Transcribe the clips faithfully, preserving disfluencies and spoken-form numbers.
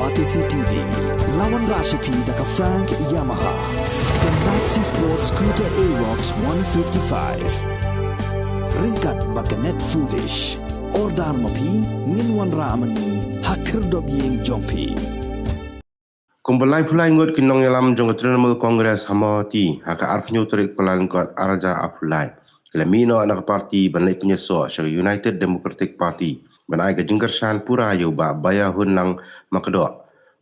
Batesi T V, la wanrah sha phi da ka Frank Yamaha, ka Maxi Sport Scooter Aerox one fifty-five. Ryngkat bad ka Net Foodish. Order ma phi, ngin wanrah ma ngi ha khyrdop ïing jong phi. Kumba laiphew lai ngut ki nongïalam jong ka Trinamool Congress ha Mawhati ha ka arphew tarik Kyllalyngkot arhajar arphew lai, ki la mih noh na ka party ban leit pynïasoh sha ka United Democratic Party ban ai ka jingkyrshan pura ïa u Bah Baïahunlang Makdoh,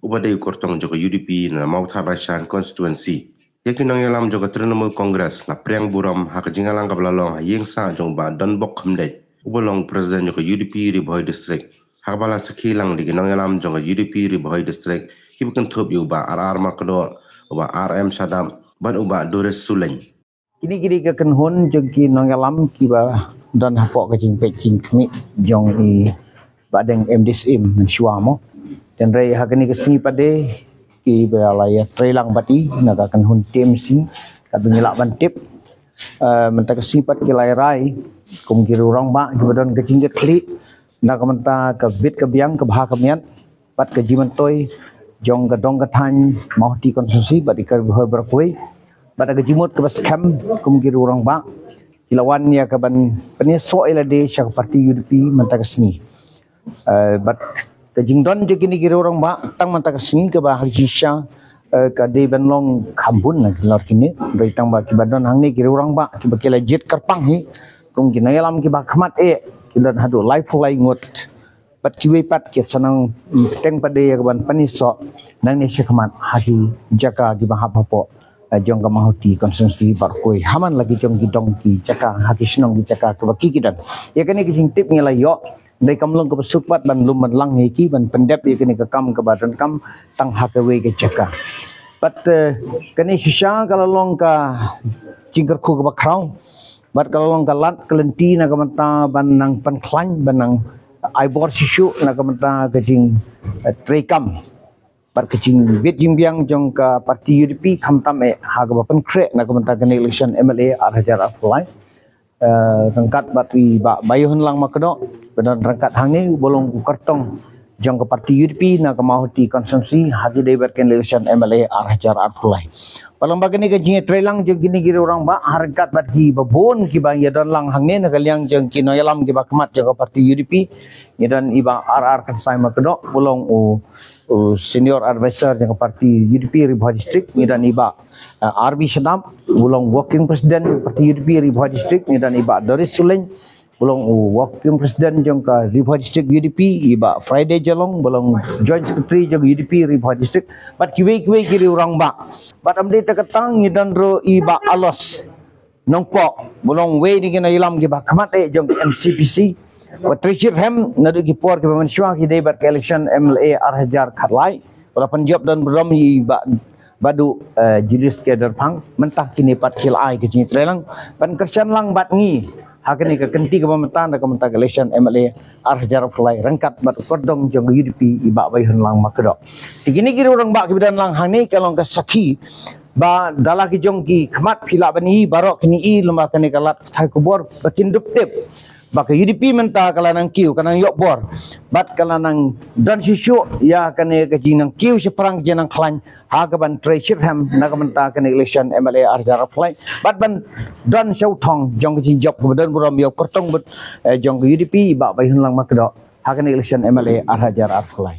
uba dei u kyrtong jong ka U D P na Mawthadraishan constituency. Ïa ki nongïalam jong ka Trinamool Congress la pdiang burom ha ka jingïalang kaba la long ha ïing sah jong u Bah Donbok Khymdeit, uba long president jong ka U D P Ri Bhoi District, ha kaba la sakhi lang da ki nongïalam jong ka U D P Ri Bhoi District, kiba kynthup ïa u Bah R R Makdoh, u Bah R M Shadap bad u Bah Doris Sulein. Kine ki dei ka kynhun jong ki nongïalam kiba don hapoh ka jingpeit jingkhmih jong i Bah Deng M D Syiem mynshuwa mo. Hynrei ha kane ka sngi pat de kiba la ïatreilang bad i na ka kynhun T M C, kaba ngi lah ban tip, eh, mynta ka sngi pat ki la rai kum ki riew rangbah kiba don ka jingkitkhlieh na ka bynta ka bit ka biang, ka bha ka miat bad ka jingmyntoi jong ka dong ka thaiñ Mawhati constituency bad i Ri Bhoi baroh kawei. Bad ka jingmut kaba skhem kum ki riew rangbah, ki la wan ïa kaban pynïasoh ïa lade sha ka party U D P mynta ka sngi. Eh, bad ka jingdon jong kine ki riew rangbah tang mynta ka sngi kaba ha ka jingshisha, eh, ka dei ban long kham bun na ki lor kine. Hynrei tang ba kiba don hangne ki riew rangbah kiba ki la jied kyrpang hi kum ki nongïalam kiba khmat eh, ki don haduh laiphew lai ngut. Bad kiwei pat ki sa nang, mm, teng pat de ïa kaban pynïasoh nangne shakhmat ha ki jaka kiba hap hapoh, eh, jong ka Mawhati constituency baroh kawei. Ha man la ki jong ki dong ki jaka, ha ki shnong ki jaka kiba ki ki don. Ïa kane ka jingtip ngi la ïoh, dei kam long kaba suk pat ban lum ban lang ïa ki ban pyndep ïa kane ka kam kaba donkam tang ha kawei ka jaka. Bad, eh, kane shisha ka la long ka jingkyrkhu kaba khraw bad ka la long ka lad ka lynti na ka bynta ban nang pynkhlaiñ, ban nang ai bor shisha na ka bynta ka jing, eh, treikam bad ka jingbit jingbiang jong ka party U D P, khamtam eh ha kaba pynkhreh na ka bynta kane election M L A arhajar arphew lai. Eh, ryngkat bad i Bah Baïahunlang Makdoh, ba don ryngkat hangne, uba long u kyrtong jong ka party U D P na ka Mawhati constituency ha ki dei bad ka election M L A arhajar arphew lai. Bad lyngba kane ka jingïatreilang jong kine ki riew rangbah ha ryngkat bad kiba bun kiba ïadon lang hangne na ka liang jong ki nongïalam kiba khmat jong ka party U D P, ngi don i Bah R R Kynsai Makdoh, uba long u, u senior advisor jong ka party U D P Ri Bhoi District, ngi don i Bah, eh, R B Shadap, uba long working president jong ka party U D P Ri Bhoi District, ngi don i Bah Doris Sulein, uba long u working president jong ka Ri Bhoi District U D P, i Bah Friday Jalong, uba long joint secretary jong ka U D P Ri Bhoi District, bad kiwei kiwei ki riew rangbah. Bad ym dei tang katta, ngi don ruh i Bah Alos Nongpoh, uba long uwei na ki nongïalam kiba khmat eh jong ka M C P C, uba trei shitrhem naduh ki por kiba mynshuwa ki dei bad ka election M L A arhajar khatlai, uba la pynjop don burom ïa i Bah Bah Duh, eh, Julius K Dorphang. Mynta kine pat ki la ai ka jingtreilang ban kyrshan lang bad ngi ha kane ka kynti kaba mynta na ka bynta ka election M L A arhajar arphew lai ryngkat bad u kyrtong jong ka U D P i Bah Baïahunlang Makdoh. Te kine ki riew rangbah kiba don lang hangne ka long ka sakhi ba da la ki jong ki khmat phi lah ban i baroh kine i lyngba kane ka lad pathai khubor ba kin dup tip ba ka U D P mynta ka la nang kiew, ka nang ïoh bor bad ka la nang don shisha ïa kane ka jingnang kiew shaphrang, ka jingnang khlaiñ ha kaban trei shitrhem na ka bynta kane election M L A arhajar arphew lai bad ban don sha u thong jong ka jingjop kaba don burom ïa u kyrtong bad, eh, jong ka U D P i Bah Baïahunlang Makdoh ha kane election M L A arhajar arphew lai.